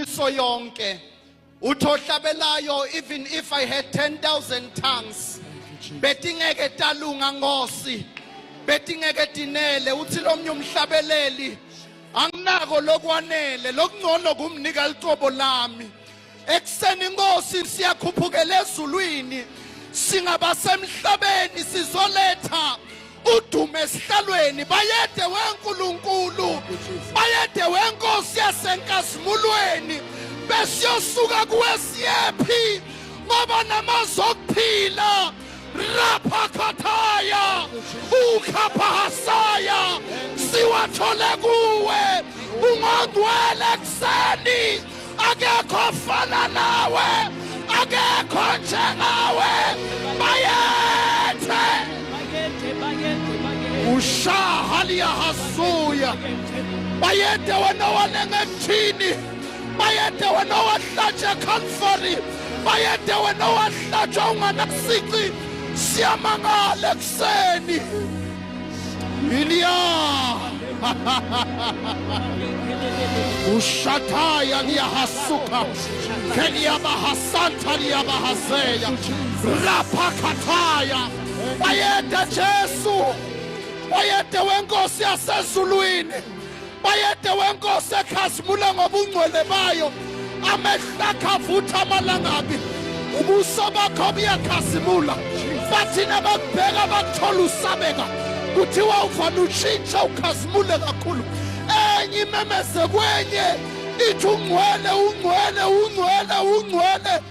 Indumiso yonke. Uthi ohlabelayo, even if I had 10,000 tongues, betingeke talunga Nkosi, betingeke tinele. Uthi lomnye umhlabeleli, anginako lokwanele, lokungcono kumnika licobo lami. Ekuseni Nkosi siyakhuphukela ezulwini, singabasemhlabeni sizoletha udumo esihlalweni. Bayede weNkulunkulu, bayede wenkosi yasenkazimulweni, besiyosuka kuwe siyephi? Ngoba namazwi okuphila raphakhathaya ukhaphahasaya siwathole kuwe. Ungongcwele ekuseni, akekho ofana nawe, akekho njengawe. Bayethe. Bayethe, bayethe, bayethe. Ushahaliya hasuya. Bayethe wena walenga emthini, bayethe wena wahlatshwa eCalvary, bayethe wena wahlatshwa unganasici. Siyamangala ekuseni. Iliya ushataya liyahasuka keliyabahasanta liyabahaseya raphakhathaya. Bayede Jesu, bayede wenkosi yasezulwini, bayede wenkosi ekhazimula ngobungcwele bayo. Amehlo akho avutha amalangabi, ubuso bakho buyakhazimula. Bathina bakubheka bakuthola usabeka, kuthiwa uvana utshintsha ukhazimule kakhulu. Enye imemeze kwenye ithi, ungcwele, ungcwele, ungcwele, ungcwele.